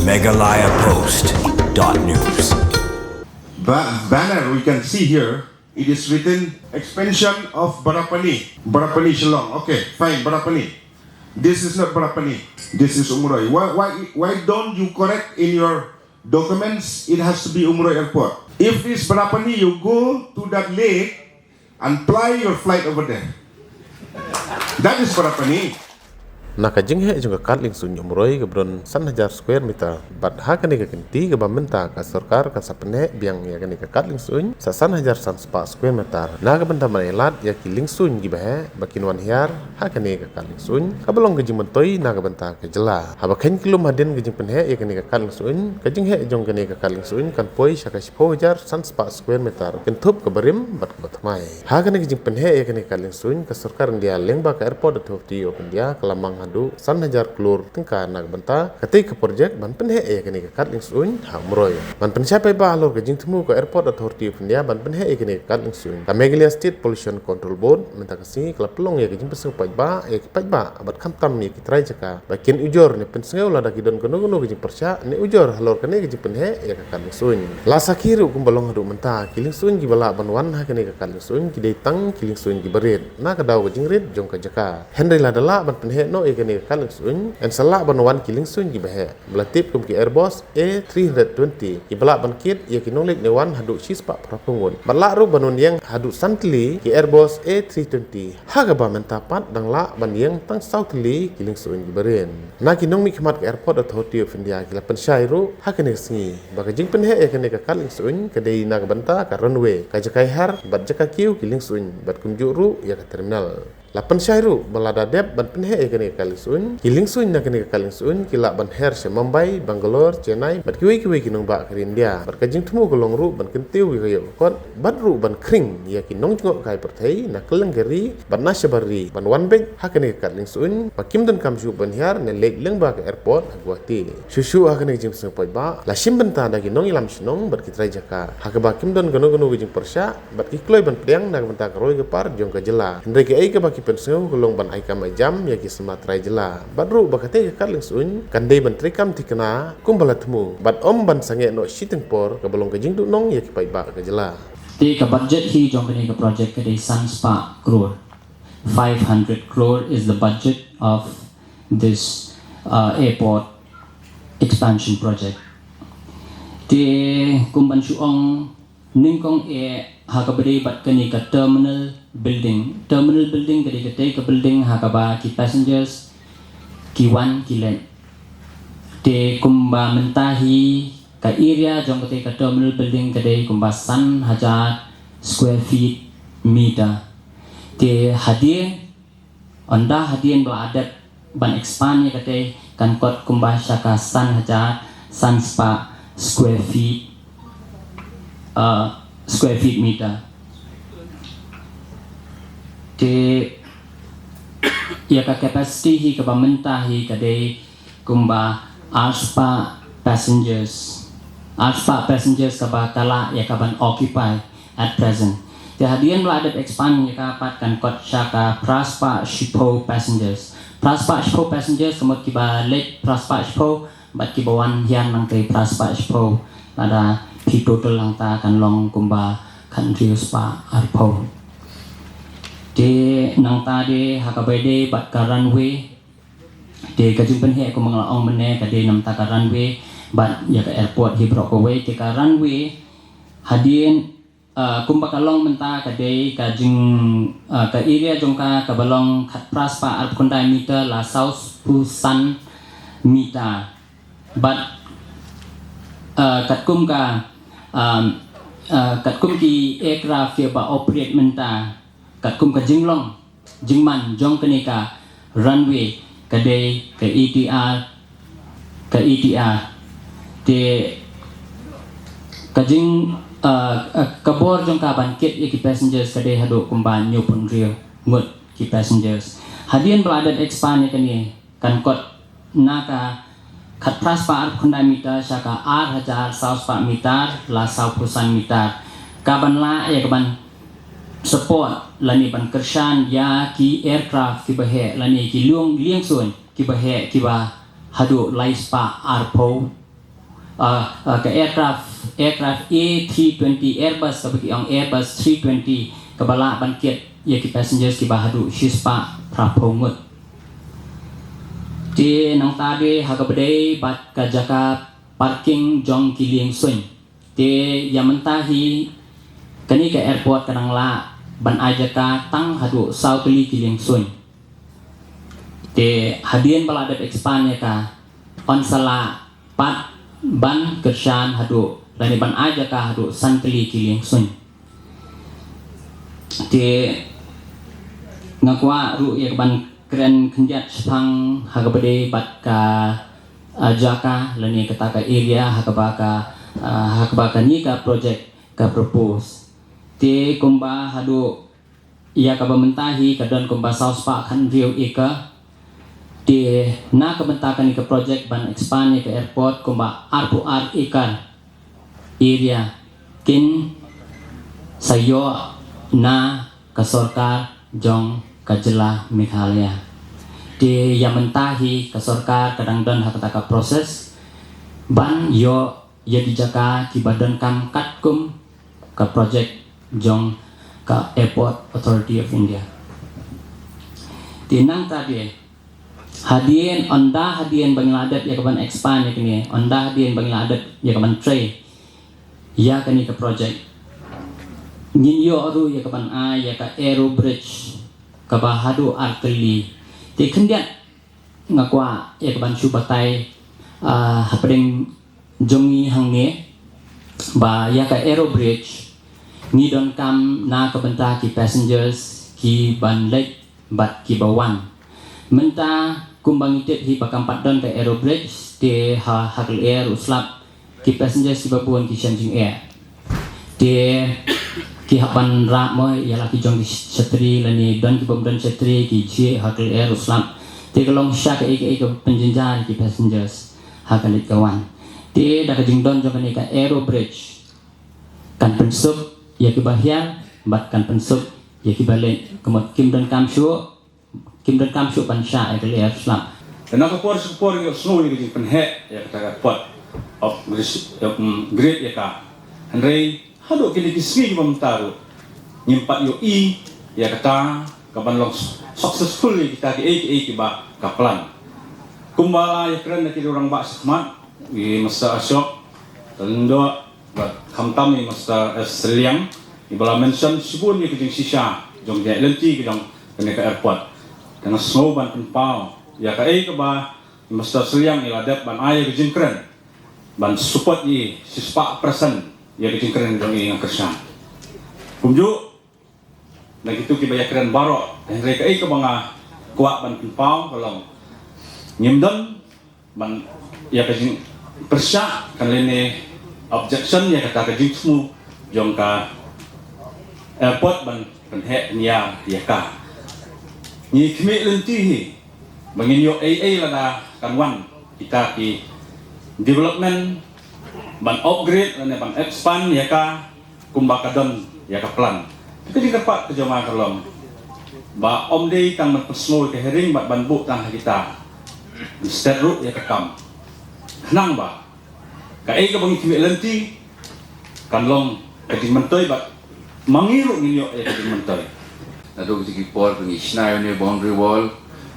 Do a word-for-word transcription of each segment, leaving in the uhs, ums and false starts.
Meghalaya Post dot news. That banner we can see here, it is written expansion of Barapani, Barapani Shillong. Okay, fine, Barapani. This is not Barapani. This is Umroi. Why, why, why don't you correct in your documents? It has to be Umroi Airport. If it's Barapani, you go to that lake and fly your flight over there. That is Barapani. Na ka jingheh jong ka kad liengsuiñ Umroi kaba don san hajar square meter. Bad ha kane ka kynti kaba mynta ka sorkar ka sa pynheh biang ïa kane ka kad liengsuiñ sa san hajar san spah square meter. Na ka bynta ban ai lad ïa ki liengsuiñ kiba heh ba kin wan hiar ha kane ka kad liengsuiñ kaba long ka jingmyntoi na ka bynta ka jylla. Haba kheiñ khlem hadien ka jingpynheh ïa kane ka kad liengsuiñ, ka jingheh jong kane ka kad liengsuiñ kan poi sha ka shiphew hajar san spah square meter, kynthup kaba rim bad kaba thymmai. Ha kane ka jingpynheh ïa kane ka kad liengsuiñ, ka sorkar India lyngba ka Airport Authority of India ka la mang haduh san hajar klur tyngka na ka bynta katei ka project ban pynheh ïa kane ka kad liengsuiñ ha Umroi. Ban pynshai paidbah halor ka jingthmu ka Airport Authority of India ban pynheh ïa kane ka kad liengsuiñ, ka Meghalaya State Pollution Control Board mynta ka sngi ka la pynlong ïa ka jingpynsngew paidbah ïa ki paidbah bad khamtam ïa ki trai jaka ba kin ujor ne pynsngew lada ki don kano kano ka jingpyrshah ne ujor halor kane ka jingpynheh ïa ka kad liengsuiñ. La sakhi ruh kumba long haduh mynta, ki liengsuiñ kiba lah ban wan ha kane ka kad liengsuiñ ki dei tang ki liengsuiñ kiba rit na ka daw ka jingrit jong ka jaka. Hynrei lada lah ban pynheh noh ïa kane ka kad liengsuiñ, yn sa lah ban wan ki liengsuiñ kiba heh ba la tip kum ki Airbus A three hundred twenty kiba lah ban kit ïa ki nongleit ne wan haduh shispah phraphew ngut. Bad lah ruh ban wan ïeng haduh san tylli ki Airbus A three twenty. Ha kaba mynta pat dang lah ban ïeng tang saw tylli ki liengsuiñ kiba rit. Na ki nongmihkhmat ka Airport Authority of India ki la pynshai ruh ha kane ka sngi ba ka jingpynheh ïa kane ka kad liengsuiñ ka dei na ka bynta ka runway, ka jaka hiar bad jaka kiew ki liengsuiñ bad kumjuh ruh ïa ka terminal. La pynshai ruh ba lada dep ban pynheh ïa kane ka kad liengsuiñ, ki liengsuiñ na kane ka kad liengsuiñ ki lah ban hiar sha Mumbai, Bangalore, Chennai bad kiwei kiwei ki nongbah ka ri India. Bad ka jingthmu ka long ruh ban kyntiew ïa ka ïoh ka kot bad ruh ban khring ïa ki nongjngohkai pyrthei na kylleng ka ri bad na shabar ri ban wan beit ha kane ka kad liengsuiñ ba kim donkam shuh ban hiar ne leit lyngba ka airport ha Guwahati. Shuh shuh ha kane ka jingpynsngew paidbah la shim bynta da ki nongïalam shnong bad ki trai jaka ha kaba kim don kano kano ka jingpyrshah bad ki kloi ban pdiang na ka bynta ka roi ka par jong ka jylla. Hynrei kaei kaba ki pynsngew ka long ban ai kam ai jam ïa ki samla trai jylla bad ruh ba katei ka kad liengsuiñ kan dei ban treikam thikna kumba la thmu bad ym ban sangeh noh shiteng por kaba long ka jingduhnong ïa ki paidbah ka jylla. Te ka budget hi jong kane ka project ka dei san spah crore. Five hundred crore is the budget of this uh, airport expansion project. Te kum ban shu ong nyngkong eh ha kaba dei bad kane ka terminal building. Terminal building ka dei katei ka building ha kaba ki passengers ki wan ki leit. Te kumba mynta hi ka area jong katei ka terminal building ka dei kumba san hajar square feet meter. Te hadien ynda hadien ba la dep ban expand ïa katei kan kot kumba sha ka san hajar san spah square feet uh, square feet meter. Te ïa ka capacity hi kaba mynta hi ka dei kumba ar spah passengers. Ar spah passengers kaba ka lah ïa ka ban occupy at present. Te hadien ba la dep expand ïa ka pat kan kot sha ka phra spah shiphew passengers. Phra spah shiphew passengers ka mut kiba leit phra spah shiphew bad kiba wan hiar nangtei phra spah shiphew. Lada phi total hangta kan long kumba khathynriew spah arphew. Te nangta de ha kaba ïadei bad ka runway. Te ka jingpynheh kumba nga la ong mynne ka dei namar ka runway bad ïa ka airport hi baroh kawei. Te ka runway hadien uh, kumba ka long mynta ka dei ka jing uh, ka area jong ka kaba long khatphra spah arphew khyndai meter la sawphew san meter. Bad uh, katkum ka um, uh, katkum ki aircraft kiba operate mynta katkum ka jinglong jingman jong kane ka runway ka dei ka A T R ka A T R. Te ka jing uh, uh, ka bor jong ka ban kit ïa ki passengers ka dei haduh kumba hynñiewphew hynriew ngut ki passengers. Hadien ba la dep expand ïa kane kan kot na ka khatphra spah arphew khyndai meter sha ka ar hajar saw spah meter la sawphew san meter. Ka ban lah ïa ka ban support lane ban kyrshan ïa ki aircraft kiba heh lane ki lieng liengsuiñ kiba heh kiba haduh lai spah arphew Ah, ah, ka aircraft, aircraft A three twenty Airbus, kaba ki ong Airbus three twenty, kaba lah ban kit ïa ki passengers kiba haduh shispah phra phew ngut. Te nangta de ha kaba dei bad ka jaka parking jong ki lieng suiñ. Te ïa mynta hi kane ka airport ka dang lah ban ai jaka tang haduh saw tylli ki lieng suiñ. Te hadien ba la dep expand ïa ka, yn sa lah pat ban kyrshan haduh lane ban ai jaka haduh san tylli ki lieng suiñ. Te nga kwah ruh ïa ka ban kren khyndiat shaphang ha kaba dei bad ka, ah, jaka lane kata ka area ha kaba ka, ah, ha kaba kane ka project ka propose. Te kumba haduh ïa kaba mynta hi ka don kumba saw spah khathynriew acre. Te na ka bynta kane ka project ban expand ïa ka airport kumba arphew ar acre area kin sa ïoh na ka sorkar jong ka jylla Meghalaya. Te ïa mynta hi ka sorkar ka dang don ha kata ka process ban ïoh ïa ki jaka kiba donkam katkum ka project jong ka Airport Authority of India. Te nangta de hadien, ynda hadien ba ngi la dep ïa ka ban expand ïa kane, ynda hadien ba ngi la dep ïa ka ban trei ïa kane ka project, ngin ïoh ruh ïa ka ban ai ïa ka aero bridge kaba haduh ar tylli. Te khyndiat nga kwah ïa ka ban shu batai, ah, hapdeng jong ngi hangne ba ïa ka aero bridge ngi donkam na ka bynta ki passengers ki ban leit bad kiba wan. Mynta kumba ngi tip hi ba kam pat don ka aero bridge, te ha, ha ka lyer u slap ki passengers kiba bun ki shem jingeh. Te ki hap ban rah mo ïa la ki jong ki shatri lane don ki bym don shatri ki jhieh ha ka lyer u slap. Te ka long sha kaei kaei ka pynjynjar ki passengers ha ka leit ka wan. Te da ka jingdon jong kane ka aero bridge kan pynsuk ïa kiba hiar bad kan pynsuk ïa kiba leit, ka mut kim donkam shuh, kim donkam shuh ban shah ïa ka lyer slap. Te na ka por sha ka por ngi ïohsngew ïa ka jingpynheh ïa kata ka airport upgrade, um, grade ïa ka. Hynrei haduh kine ki sngi kiba mynta ruh ngim pat ïohi ïa kata ka ban long successful ïa kita kiei kiei kiba ka plan. Kumba la ïakren da ki rangbah shakhmat, i Mister Ashok Lyngdoh bad khamtam i Mister S Sylliang, iba la mention shibun ïa ka jingshisha jong ka lynti ka jong kane ka airport. Te nga sngew ban pynpaw ïa kaei kaba i Mister Sylliang i la dep ban ai ïa ka jingkren ban support ïa i shispah percent ïa ka jingkren jong i, nga kyrshan. Kumjuh na kitu kiba ïakren baroh, hynrei kaei kaba nga kwah ban pynpaw ka long ngim don ban ïa ka jingpyrshah kan lehse objection ïa kata ka jingthmu jong ka airport ban pynheh pynïar ïa ka. Ngi khmih lynti hi ba ngin ïoh ei ei lada kan wan kita ki development ban upgrade lane ban expand ïa ka kumba ka don ïa ka plan. Te ka jingkyrpad ka jong nga ka long ba ym dei tang ban pynsngew ïa ka hearing bad ban buh tang ha kita, instead ruh ïa ka kam, khnang ba kaei kaba ngi khmih lynti kan long ka jingmyntoi bad ma ngi ruh ngin ïoh ïa ka jingmyntoi. Naduh kito ki por ba ngi shna ïa une u boundary wall,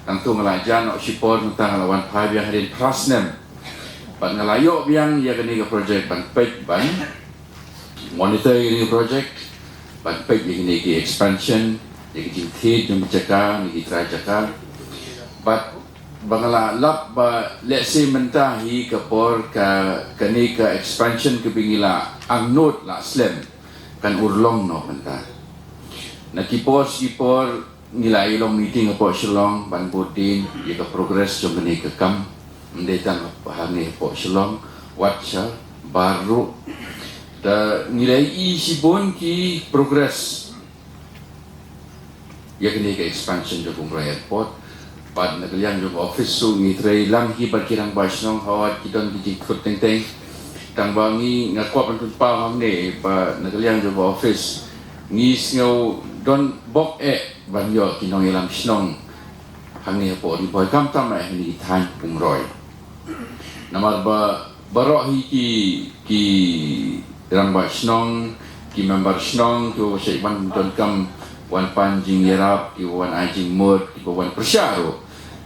tang tu nga la jan noh shipor, mynta nga la wan phai biang hadien phra snem. Bad nga la ïoh biang ïa kane ka project ban peit, ban monitor ïa kane ka project, ban peit ïa kine ki expansion, ïa ki jingthied jong ki jaka, ïa ki trai jaka. Bad ba nga la lap ba lehse mynta hi ka por ka, kane ka expansion kaba ngi la angnud la slem kan urlong noh mynta. Na ki por shi por ngi la ïa long meeting hapoh Shillong ban bud dien ïa ka progress jong kane ka kam. Ym dei tang hangne hapoh Shillong, wat shabar ruh. Te ngi la ïohi shibun ki progress ïa kane ka expansion jong Umroi Airport. Bad na ka liang jong ka office ruh ngi trei lang hi bad ki rangbah shnong, hawat ki don ki jingkut teng teng. Tang ba ngi, nga kwah ban pynpaw hangne ba na ka liang jong ka office ngi sngew don bok eh ban ïoh ki nongïalam shnong hangne hapoh Ri Bhoi, khamtam eh hangne ki thaiñ Umroi. Namar ba Baroh hi ki, ki rangbah shnong, ki member shnong, ki ba shait wan donkam, wan pan jingïarap, ki ba wan ai jingmut, ki ba wan pyrshah ruh.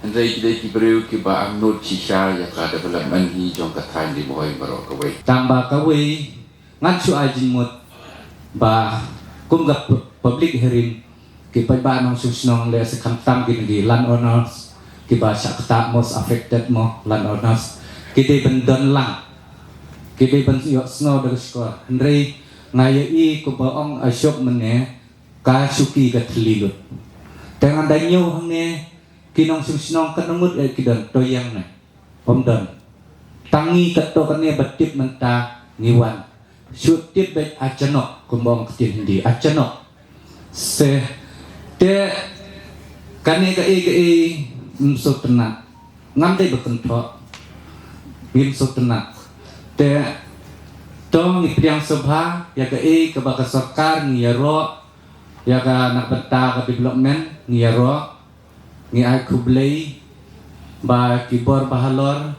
Hynrei ki dei ki briew ki ba angnud shisha ïa ka development hi jong ka thaiñ Ri Bhoi baroh kawei. Tang ba kawei, ngan shu ai jingmut ba kum ka pu-, public hearing, ki paidbah nongshong shnong lehse khamtam ki, ki landowners, ki ba shah ktah most affected mo landowners, ki dei ban don lang, ki dei ban ïohsngew da ka shkor. Hynrei nga ïohi kum ba ong Ashok mynne, ka shuki ka thylli lut. Te ngan da ñiew hangne, ki nongshong shnong ka nangmut eh ki don, to ïeng ne. Ym don. Tang ngi katto katne ba tip mynta ngi wan. Shu tip beit achanok, kumba ong ktien Hindi, achanok. Se, te, kane kaei kaei, ym sngewtynnat. Ngam dei ba kynthoh. Ngim sngewtynnat. Te, to ngi pdiang sngewbha ïa kaei kaba ka sorkar ngi ïaroh, ïa ka na ka bynta ka development ngi ïaroh. Ngi ai khublei ba ki bor ba halor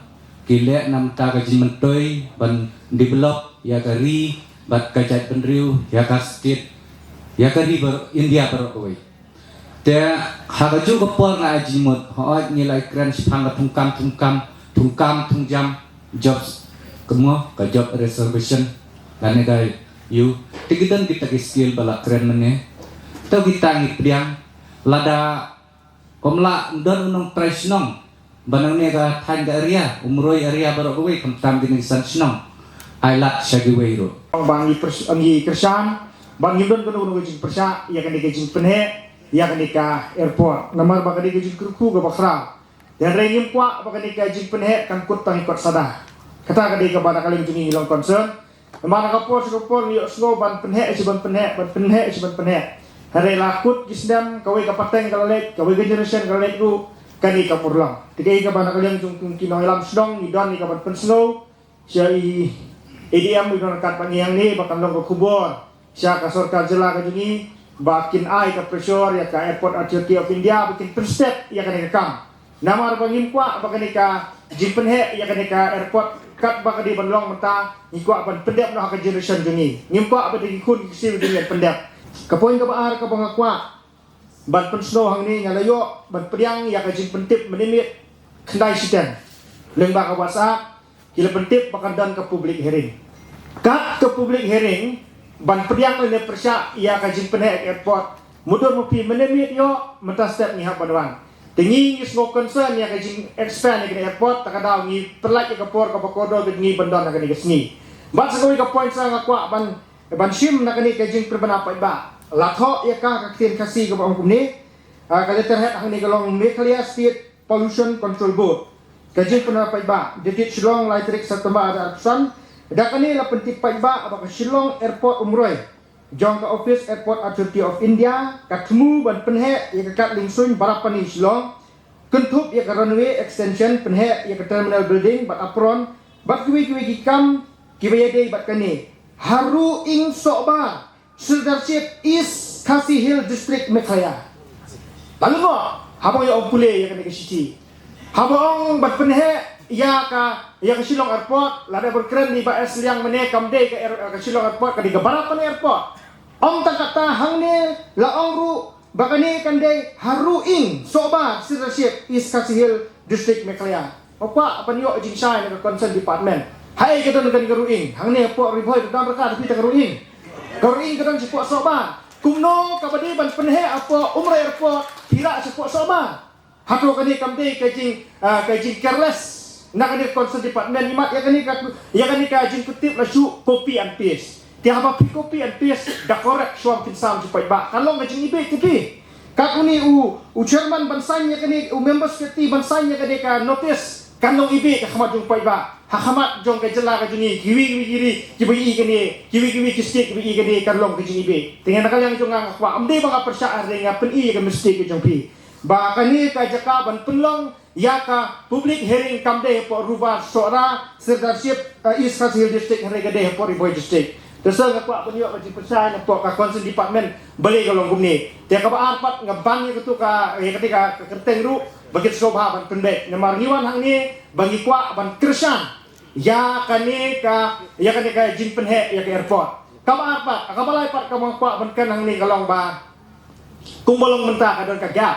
ki leh na ka bynta ka jingmyntoi ban develop ïa ka ri bad ka jaitbynriew, ïa ka state, ïa ka ri baroh, India baroh kawei. Te ha kajuh ka por nga ai jingmut, hooid ngi la ïakren shaphang ka thungkam, thungkam, thungkam, thungjam, jobs, kumno, ka job reservation, lane ka ïu. Te ki don kita ki skill ba la kren mynne. To kita ngi pdiang, lada ym lah don u nongtrai shnong ba nangne ka thaiñ ka area, Umroi area baroh kawei, khamtam kine ki san shnong, ai lad sha kiwei ruh. Ba ngi pers-, ngi kyrshan ba ngim don kano kano ka jingpyrshah ïa kane ka jingpynheh ïa kane ka airport, namar ba kane ka jingkyrkhu kaba khraw. Hynrei ngim kwah ba kane ka jingpynheh kan kut tang ïa kot sada. Kata ka dei kaba na ka liang jong ngi ngi long concern. Namar na ka por sha ka por ngi ïohsngew ban pynheh shi ban pynheh, ban pynheh shi ban pynheh. Hynrei la kut ki snem, kawei ka pateng ka la leit, kawei ka generation ka la leit ruh, kane kam urlong. Te kaei kaba na ka liang jong ki nongïalam shnong ngi don ïa ka ban pynsngew sha i A D M, i don ryngkat bad ngi hangne ba kan long ka khubor sha ka sorkar jylla ka jong ngi ba kin ai ka pressure ïa ka Airport Authority of India ba kin pynstep ïa kane ka kam. Namar ba ngim kwah ba kane ka jingpynheh ïa kane ka airport katba ka dei ban long mynta, ngi kwah ban pyndep noh ha ka generation jong ngi. Ngim kwah ba dei ki khun ki ksiew jong ngi ban pyndep. Ka point kaba ar kaba nga kwah ban pynsngew hangne, nga la ïoh ban pdiang ïa ka jingpyntip mynmiet khyndai shiteng lyngba ka WhatsApp. Ki la pyntip ba kan don ka public hearing. Kat ka public hearing ban pdiang lane pyrshah ïa ka jingpynheh airport. Mutdur ma phi mynmiet ïoh, mynta step ngi hap ban wan. Te ngi ngi sngew concern ïa ka jing expand ïa ka airport, ta ka daw ngi pynlait ïa ka por kaba kordor bad ngi ban don ha kane ka sngi. Bad sa kawei ka point sa nga kwah ban, ban shim na kane ka jingpynbna paidbah. La thoh ïa ka, ka ktien Khasi kaba ong kumne. Ah, ka letterhead hangne ka long Meghalaya State Pollution Control Board. Ka jingpynbna paidbah dated Shillong, lai tarik September ar hajar arphew san. Da kane la pyntip paidbah ba ka Shillong Airport Umroi jong ka Office Airport Authority of India ka thmu ban pynheh ïa ka kat liengsuiñ Barapani Shillong, kynthup ïa ka runway extension, pynheh ïa ka terminal building bad apron bad kiwei kiwei ki kam kiba ïadei bad kane. Haru ing Sohbar, Sirdarship, East Khasi Hills District, Meghalaya. Lalu mo, haba ngi ong pule ïa kane ka shithi, haba ong ban pynheh ïa ka, ïa ka Shillong Airport, lada ba kren i Bah S Liang mynne, kam dei ka air-, ka Shillong Airport, ka dei ka Barapani Airport. Ym tang katta, hangne la ong ruh ba kane kan dei Haru Ing Sohbar, Sirdarship, East Khasi Hills District, Meghalaya. Nga kwah ban ïoh jingshai na ka concern department. Haei ka don kane ka Haru Ing? Hangne hapoh Ri Bhoi ka don, ryngkat phi ta ka Haru Ing. Ka Haru Ing ka don shapoh Sohbar. Kumno kaba dei ban pynheh hapoh Umroi Airport, phi rah shapoh Sohbar? Hato kane kam dei ka jing, ah, ka jing careless na kane ka concern department? Imat ïa kane ka, ïa kane ka jingpyntip la shu copy and paste. Te haba phi copy and paste, da correct shuwa, phin sam shu paidbah. Kan long ka jingibit te phi. Kat une u, u chairman ban sign ïa kane, u member secretary ban sign ïa kane ka notice, kan long ibit ha khmat jong paidbah, ha khmat jong ka jylla ka jong ngi, kiwei kiwei ki ri kiba ïohi kane, kiwei kiwei ki state kiba ïohi kane, kan long ka jingibit. Te nga na ka liang jong nga nga kwah, ym dei ba nga pyrshah, hynrei nga pyni ïa ka mistake ka jong phi. Ba kane ka jaka ban pynlong ïa ka public hearing kam dei hapoh Rubar Sohra, Sirdarship, eh, East Khasi Hills District, hynrei ka dei hapoh Ri Bhoi District. Te sa nga kwah ban ïoh ka jingpynshai na poh ka concern department, balei ka long kumne. Te kaba ar pat, nga ban ïa katu ka, ïa katu ka, ka kyrteng ruh ba kin sngewbha ban pynbeit. Namar ngi wan hangne ba ngi kwah ban kyrshan ïa kane ka, ïa kane ka jingpynheh ïa ka airport. Kaba ar pat, kaba lai pat kaba nga kwah ban kren hangne ka long ba kumba long mynta ka don ka gap.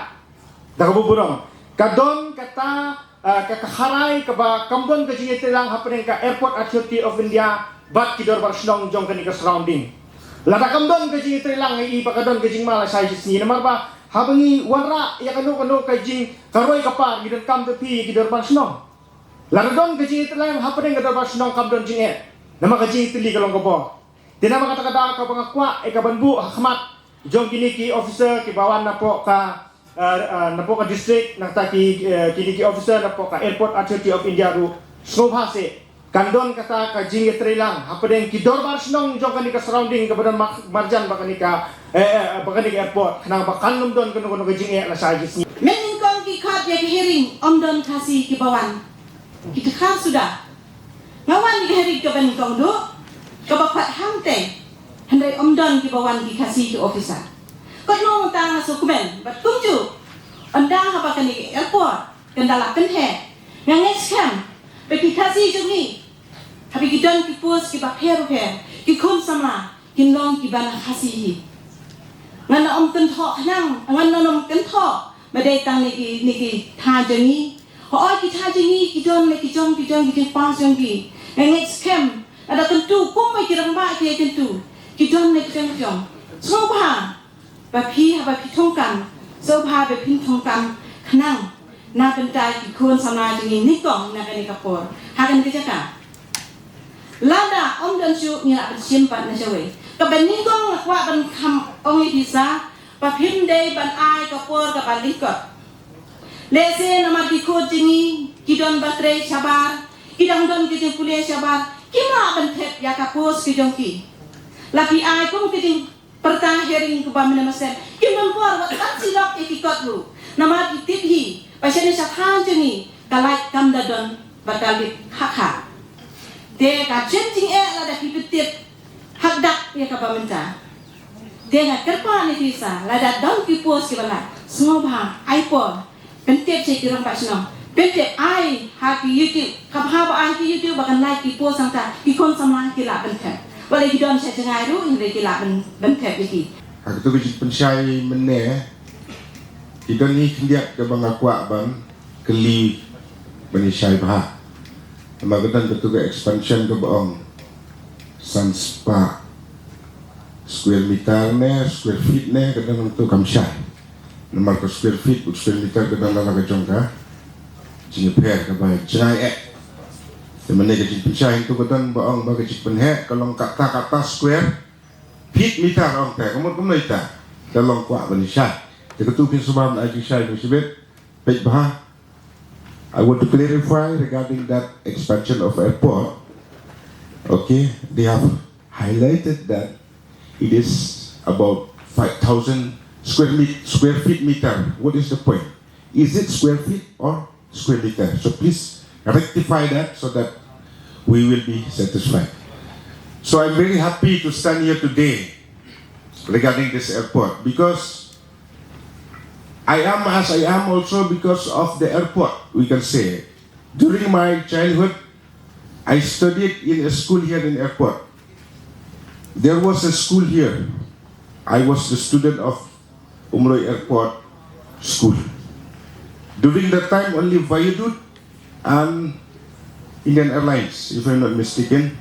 Da kaba burom ka don kata, ah, ka, ka kharai kaba kam don ka jingïatreilang hapdeng ka Airport Authority of India bad ki dorbar shnong jong kane ka surrounding. Lada kam don ka jingïatreilang, ïa i ba ka don ka jingma lashai shisngi, namar ba haba ngi wanrah ïa kano kano ka jing, ka roi ka par, ngi donkam da phi ïa ki dorbar shnong. Lada don ka jingïatreilang hapdeng ka dorbar shnong, kam don jingeh. Namar ka jingïatylli ka long ka bor. Te namar kata ka daw kaba nga kwah ïa ka ban buh ha khmat jong kine ki officer kiba wan napoh ka, eh, eh, napoh ka district, nangta ki, eh, kine ki officer napoh ka Airport Authority of India ruh, sngewbha seh, kan don kata ka jingïatreilang hapdeng ki dorbar shnong jong kane ka surrounding kaba don mar-, marjan bad kane ka, eh, eh, bad kane ka airport, khnang ba kan ym don kano kano ka jingeh lashai shisngi. Mynnyngkong ki khot ïa ka hearing, ym don Khasi kiba wan. Ki dkhar suda. Nga wan ïa ka hearing kaba nyngkong duh, kaba khot hangtei. Hynrei ym don kiba wan ki Khasi ki officer. Kotno mynta nga sngewkmen bad kumjuh, ynda haba kane ka airport kan da la pynheh, nga ngeit skhem ba ki Khasi jong ngi, haba ki don ki post kiba pher bapher, ki khun samla kin long kiba na Khasi hi. Ngan ym kynthoh khnang, ngan ym kynthoh ba dei tang na ki, na ki thaiñ jong ngi. Hooid, ki thaiñ jong ngi ki don na ki jong, ki jong, ki jingpass jong ki. Nga ngeit skhem lada kyntu kumba ki rangbah ki ïa kyntu, ki don na ki jong, ki jong. Sngewbha ba phi, haba phi thungkam, sngewbha ba phin thungkam khnang na bynta ki khun samla jong ngi nyngkong na kane ka por, ha kane ka jaka. Lada ym don shuh, ngi lah ban shim pat na shawei. Kaba nyngkong nga kwah ban kham ong ïa phi sa, ba phim dei ban ai ka por kaba lyngkot. Lehse namar ki khun jong ngi ki don ba trei shabar, ki dang don ki jingpule shabar, kim lah ban thep ïa ka post ki jong ki. La phi ai kum ki jing pyrta hearing kaba mynne mynstep, kim don por wat ban sylloh ïa ki kot ruh. Namar ki tip hi ba shane sha thaiñ jong ngi ka light kam da don ba ka lip khah khah. Te ka jem jingeh lada phi pyntip hakdak ïa kaba mynta. Te nga kyrpad ïa phi sa, lada don ki post kiba lait, sngewbha ai por. Pyntip sha ki rangbah shnong. Pyntip, ai ha ki YouTube. Kaba bha ba ai ha ki YouTube ba kan lait ki post hangta, ki khun samla ki lah ban thep. Wat la ki don sha jngai ruh hynrei ki lah ban, ban thep ïa ki. Ha kato ka jingpynshai mynne, ki don hi khyndiat kaba nga kwah ban kylli ban ïa shai bha. Namar ka don kato ka expansion kaba ong san spah square meter ne square feet ne, ka don hangto, kam shai. Namar ka square feet bad square meter ka don la ka jong ka jingïapher kaba jngai eh. Te mynne ka jingpynshai hangto ka don ba ong ba ka jingpynheh ka long kata kata square feet meter, ong te ka mut kumno ita. Ka long kwah ban ïa shai. Te kato phin sngewbha ban ai jingshai shibit. Peit bha. I want to clarify regarding that expansion of airport. Okay, they have highlighted that it is about five thousand square met-, square feet meter. What is the point? Is it square feet or square meter? So please rectify that so that we will be satisfied. So I'm very happy to stand here today regarding this airport because I am as I am also because of the airport, we can say. During my childhood, I studied in a school here in airport. There was a school here. I was the student of Umroi Airport School. During that time, only Viaduct and Indian Airlines, if I'm not mistaken,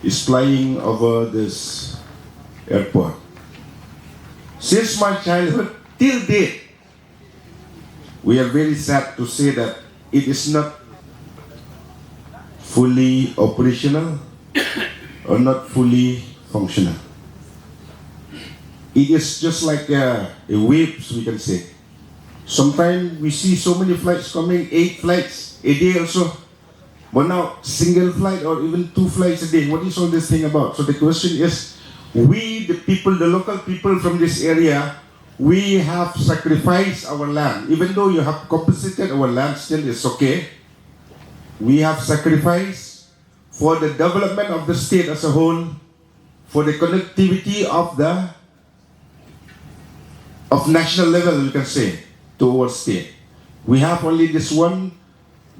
is flying over this airport. Since my childhood till date, we are very sad to say that it is not fully operational or not fully functional. It is just like a, a waves, we can say. Sometimes we see so many flights coming, eight flights a day also. But now, single flight or even two flights a day, what is all this thing about? So the question is, we, the people, the local people from this area, we have sacrificed our land. Even though you have compensated our land, still it's okay. We have sacrificed for the development of the state as a whole, for the connectivity of the, of national level, we can say, to our state. We have only this one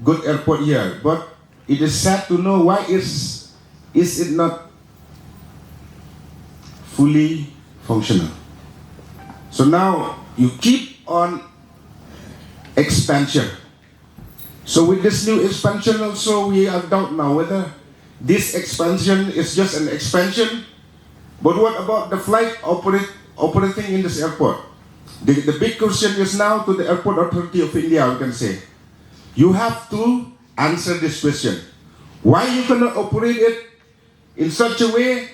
good airport here, but it is sad to know why is, is it not fully functional. So now you keep on expansion. So with this new expansion also, we are doubt now whether this expansion is just an expansion. But what about the flight operate, operating in this airport? The, the big question is now to the Airport Authority of India, we can say. You have to answer this question. Why you cannot operate it in such a way,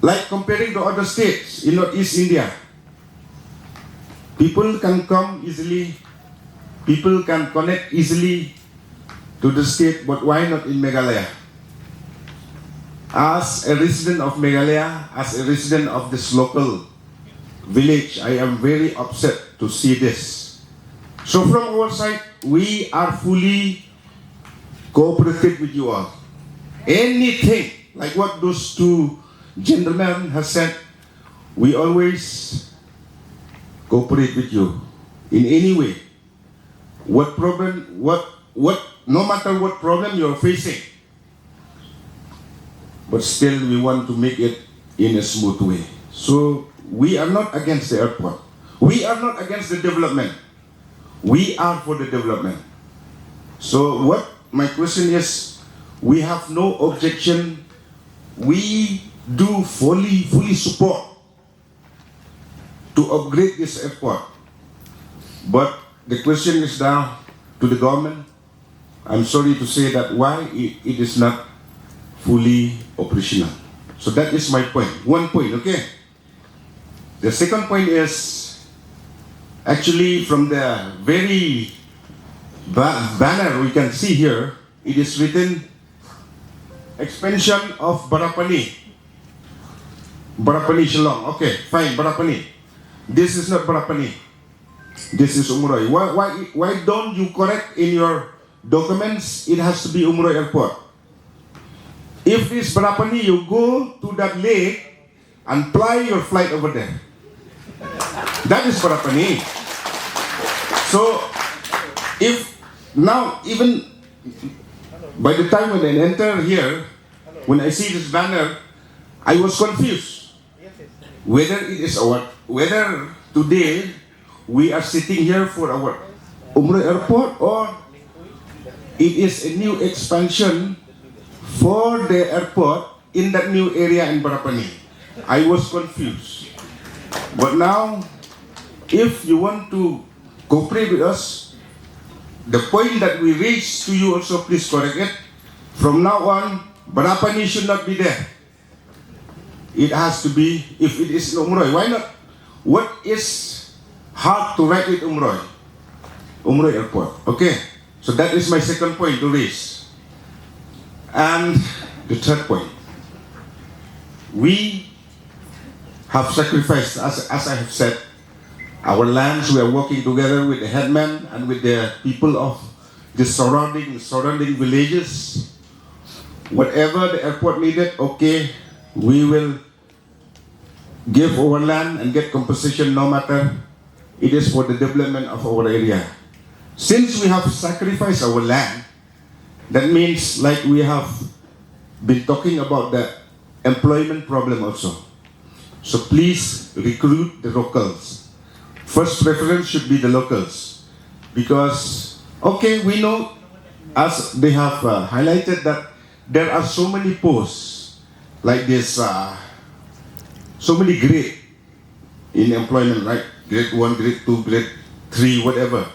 like comparing to other states in Northeast India? People can come easily, people can connect easily to the state, but why not in Meghalaya? As a resident of Meghalaya, as a resident of this local village, I am very upset to see this. So from our side, we are fully cooperative with you all. Anything like what those two gentlemen have said, we always cooperate with you in any way. What problem, what, what, no matter what problem you're facing, but still we want to make it in a smooth way. So we are not against the airport. We are not against the development. We are for the development. So what my question is, we have no objection. We do fully, fully support to upgrade this airport. But the question is now to the government. I'm sorry to say that why it, it is not fully operational. So that is my point. One point, okay? The second point is actually from the very ba- banner we can see here, it is written expansion of Barapani. Barapani Shillong. Okay, fine, Barapani. This is not Barapani. This is Umroi. Why, why, why don't you correct in your documents? It has to be Umroi Airport. If it's Barapani, you go to that lake and fly your flight over there. That is Barapani. So, if now, even by the time when I enter here, when I see this banner, I was confused whether it is our, whether today we are sitting here for our Umroi Airport or it is a new expansion for the airport in that new area in Barapani. I was confused. But now, if you want to cooperate with us, the point that we raised to you also, please correct it. From now on, Barapani should not be there. It has to be, if it is in Umroi, why not? What is hard to write with Umroi? Umroi Airport. Okay. So that is my second point to raise. And the third point, we have sacrificed, as, as I have said, our lands. We are working together with the headman and with the people of the surrounding, surrounding villages. Whatever the airport needed, okay, we will give our land and get compensation no matter it is for the development of our area. Since we have sacrificed our land, that means, like, we have been talking about the employment problem also. So please recruit the locals. First preference should be the locals. Because, okay, we know, as they have uh, highlighted, that there are so many posts like this, uh, so many grade in employment, right? Grade one, grade two, grade three, whatever.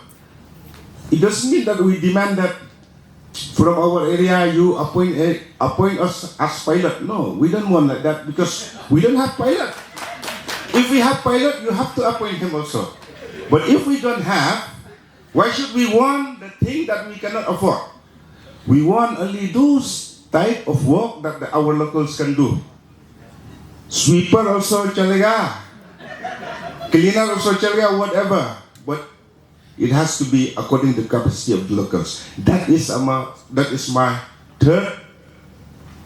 It doesn't mean that we demand that from our area you appoint, a, appoint us as pilot. No, we don't want like that because we don't have pilot. If we have pilot, you have to appoint him also. But if we don't have, why should we want the thing that we cannot afford? We want only those type of work that the, our locals can do. Sweeper also chalega, cleaner also chalega, whatever. But it has to be according to capacity of the locals. That is ama, that is my third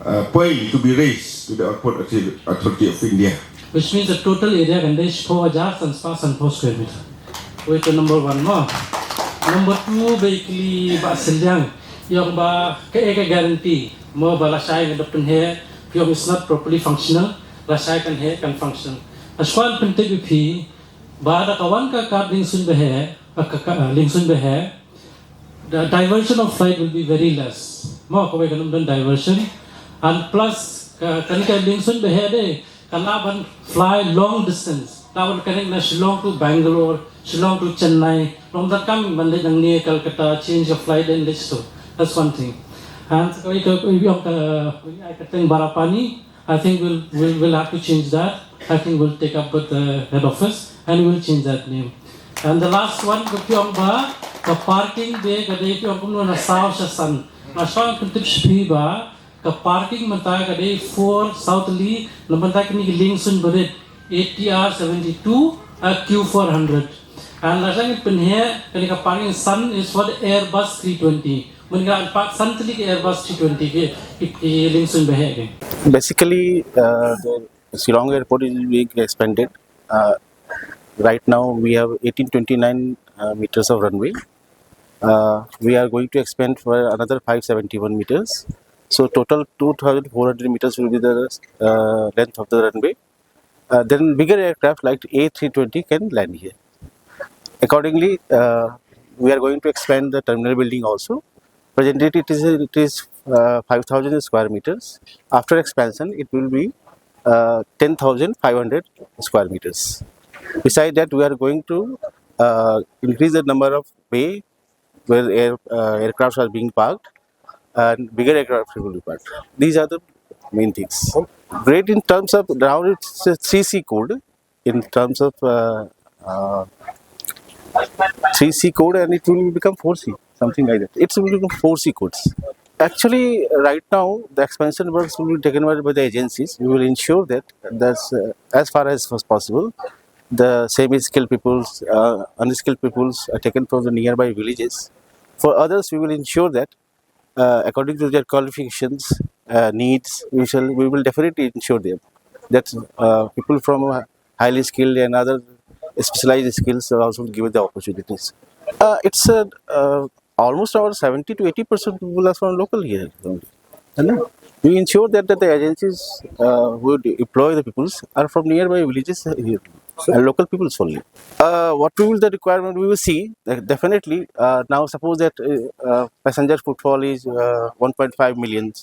uh, point to be raised to the Airport Authority Authority of India. Which means the total area kan dei shiphew hajar san spah sanphew square meter. Wei to number one mo. Number two, basically, Bah Sylliang. Ïong ba ka e ka guarantee mo ba lashai nga da pynheh, ïong is not properly functional, lashai kan heh kan function. Ashwan pyntip ïa phi ba da ka wan ka kap liengsuiñ ba heh, ka, ka, ka liengsuiñ ba heh, the diversion of flight will be very less. Mo kawei kan ym don diversion, and plus ka, kane ka liengsuiñ ba heh de ka lah ban fly long distance, lah ban connect na Shillong to Bangalore, Shillong to Chennai. Long da kam ban leit nangne Calcutta, change of flight and leit to. That's one thing. And ka, ka, ka, ka, ka thing Barapani, I think we'll, we'll, we'll have to change that. I think we'll take up with the head office and we'll change that name. And the last one, ka phi ong ba ka parking de ka dei phi ong kumno na saw sha san. Nga shong pyntip sha phi ba ka parking mynta ka dei four South Lee, na mynta kine ki liengsuiñ barit, A T R seventy-two, a Q four hundred. And la shong pynheh kane ka parking san is for the Airbus three twenty. Mynta ka park san tylli ki Airbus three twenty ki, ki, ki liengsuiñ ba heh ki. Basically, uh, the Shillong airport is being expanded. Uh, right now, we have eighteen twenty-nine uh, meters of runway. Uh, we are going to expand for another five seventy-one meters. So total two thousand four hundred meters will be the uh, length of the runway. Uh, then bigger aircraft like A three twenty can land here. Accordingly, uh, we are going to expand the terminal building also. Presently, it is, it is uh, five thousand square meters. After expansion, it will be uh, ten thousand five hundred square meters. Beside that, we are going to uh, increase the number of bay where air, uh, aircrafts are being parked and bigger aircraft will be parked. These are the main things. Great in terms of now it's a three C code. In terms of uh, uh, three C code, and it will become four C, something like that. It will become four C codes. Actually, right now, the expansion works will be taken over by the agencies. We will ensure that that's, uh, as far as was possible, the semi-skilled peoples, uh, unskilled peoples are taken from the nearby villages. For others, we will ensure that uh, according to their qualifications, uh, needs, we shall, we will definitely ensure them that uh, people from uh, highly skilled and other specialized skills are also given the opportunities. Uh, it's a, uh, almost our seventy to eighty percent people are from local here only. And we ensure that, that the agencies uh, who employ the peoples are from nearby villages here and local peoples only. Uh, what will the requirement we will see? Uh, definitely, uh, now suppose that uh, uh, passenger footfall is uh, one point five million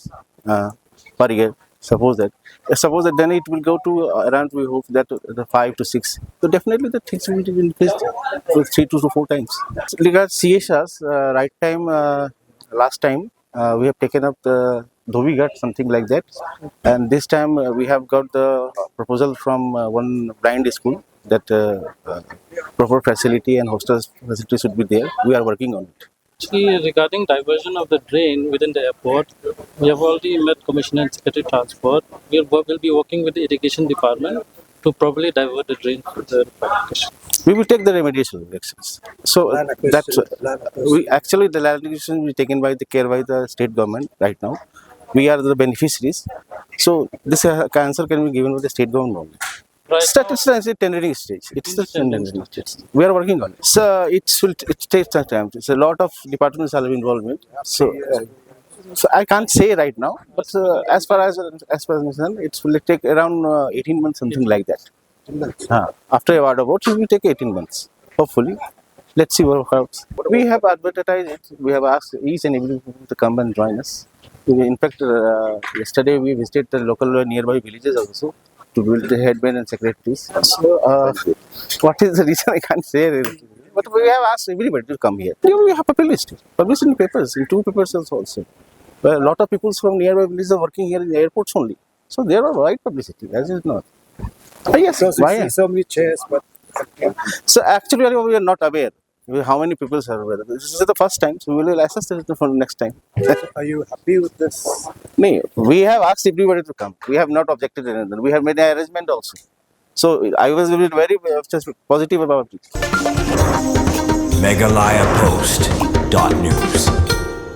uh, per year. Suppose that, uh, suppose that then it will go to uh, around, we hope that uh, the five to six. So definitely the things will be increased to three to four times. Regarding C S Rs, uh, right time, uh, last time uh, we have taken up the Dhobighat, something like that. And this time uh, we have got the proposal from uh, one blind school that uh, uh, proper facility and hostel facility should be there. We are working on it. Actually, regarding diversion of the drain within the airport, we have already met Commissioner and Secretary Transport. We'll, wo- we'll be working with the irrigation department to properly divert the drain to the location. We will take the remedial actions. So Plan that's acquisition, plan acquisition. We actually, the land acquisition will be taken by the care by the state government right now. We are the beneficiaries. So this uh, answer can be given by the state government only. Right. It's at now, it's at the tendering stage. It's the tendering stage. We are working on it. So it will, it takes some time. It's a lot of departments are involvement. So, uh, so I can't say right now, but uh, as far as as far as concerned, it will take around uh, eighteen months, something like that. Uh, after a word about it, it will take eighteen months. Hopefully, let's see what comes. We have advertised it. We have asked each and every people to come and join us. In fact, uh, yesterday we visited the local nearby villages also to build the headman and secretaries. So, uh, what is the reason, I can't say. But we have asked everybody to come here. We have published it. Published in papers, in two papers also. Also. Well, a lot of people from nearby villages are working here in the airports only. So they are right publicity, as is not. Uh, yes, so, so why? So many chairs, but so actually, we are not aware how many people are available. This is the first time, so we will assess this for next time. Are you happy with this? No, we have asked everybody to come. We have not objected anything. We have made an arrangement also. So I was very uh, just positive about it. Meghalaya Post dot news.